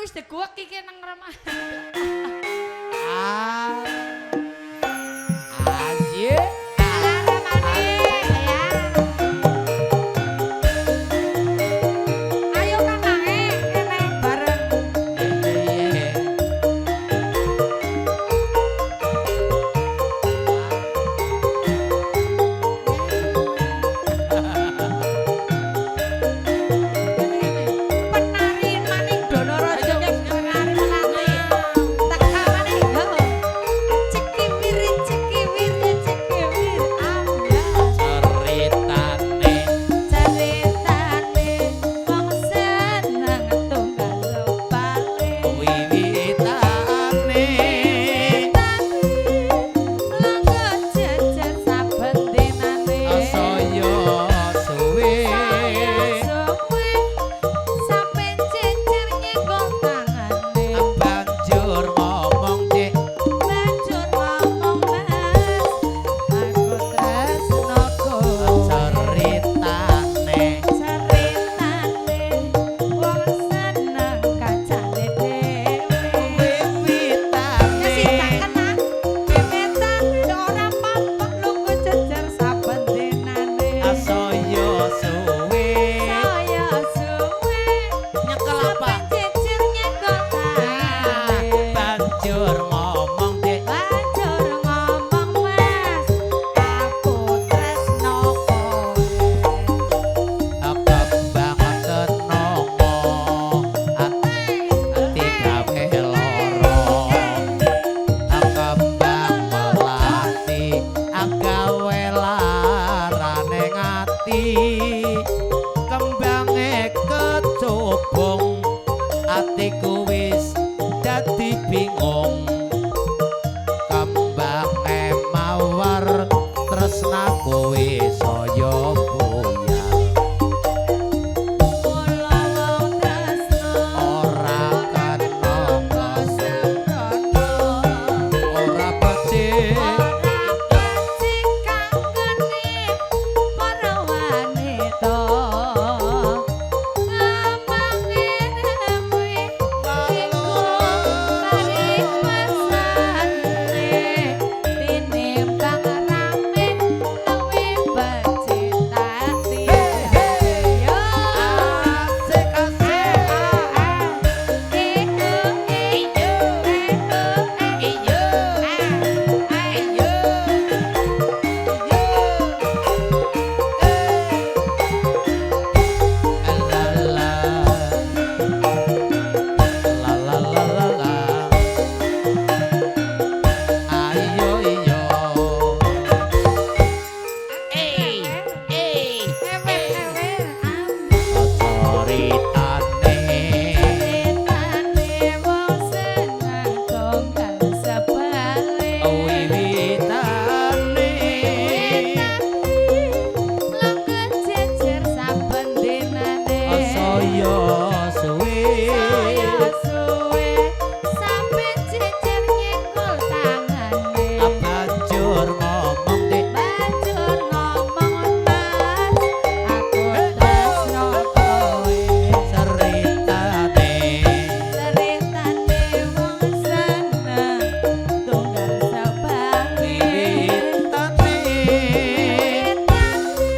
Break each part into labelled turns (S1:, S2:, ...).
S1: Wis diguwek iki nang remah.
S2: Ah. Asyik.
S1: Alah, remane ya. Ayo Kang kene bareng. Penari maning Donorojo ki penari melati. Teka maning ho. Cekiwir cekiwir cekiwir ambyar.
S2: Ceritane
S1: Ceritane wong seneng tunggal bali.
S2: Wiwitane
S1: Longgo jejer saben dinane.
S2: Saya suwe.
S1: Saya suwe sampe jejer nyenggol tangane.
S2: Banjur ngomong cek.
S1: Banjur ngomong mas, aku tresno kowe.
S2: Ceritane
S1: Ceritane wong seneng kancane dhewe.
S2: Wiwitane
S1: Ya sing tak kenang, wiwitan ora apa-apa lungguh jejer saben dinane.
S2: Saya suwe.
S1: Saya suwe
S2: Nyekel apa?
S1: sampe jejer nyenggol tangane.
S2: Banjur ngomong cek.
S1: Banjur ngomong mas, aku tresno kowe.
S2: Kembang kenongo ati gawe lara. Kembang melati gawe larane ati. Kembange kecubung atiku wis dadi bingung. Kembange mawar tresnaku wis saya buyar.
S1: Mula wong tresno
S2: Ora kena
S1: sembrono.
S2: Ora becik.
S1: Ora becik kanggone para wanita. Kembange kuwi iku mari pesane tinimbang rame luwih becik tati. Yo.
S2: Asik asik. Iyo iyo iyo. La la la la la la la. Ayo iyo. Eh eh. Ceritane wiwitane saya suwe. Banjur ngomong dek.
S1: Banjur ngomong mas, aku tresno kowe.
S2: Ceritane
S1: Ceritane wong seneng tunggal sebali.
S2: Wiwitane
S1: Wiwitane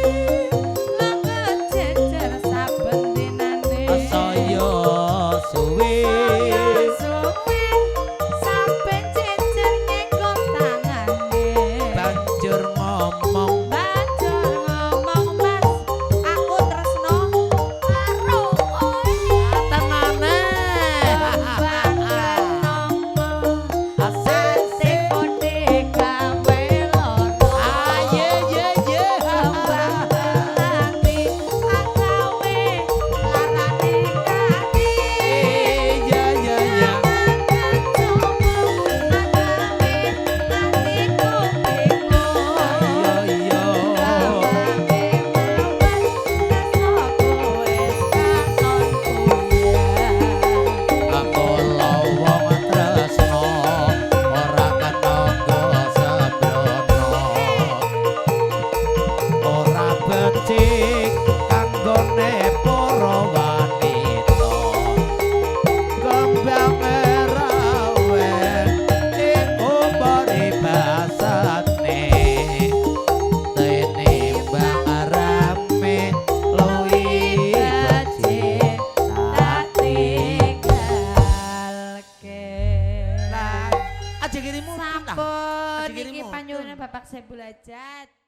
S1: longgo jejer saben dinane.
S2: Saya suwe.
S1: Saya suwe sampe jejer nyenggol tangane.
S2: Banjur ngomong.
S1: Banjur ngomong mas, aku tresno karo kowe.
S2: Tenane.
S1: Kembang kenongo
S2: Asik.
S1: ati padhe gawe lara.
S2: Aye ye ye.
S1: Kembang melati gawe larane ati.
S2: Iya. Biasane tinimbang rame luwih becik
S1: tak tinggalke.
S2: Lah, aja kirimu.
S1: Sampun
S2: Aja
S1: iki
S2: kirimu.
S1: panyuwunan Bapak Saiful Hajat.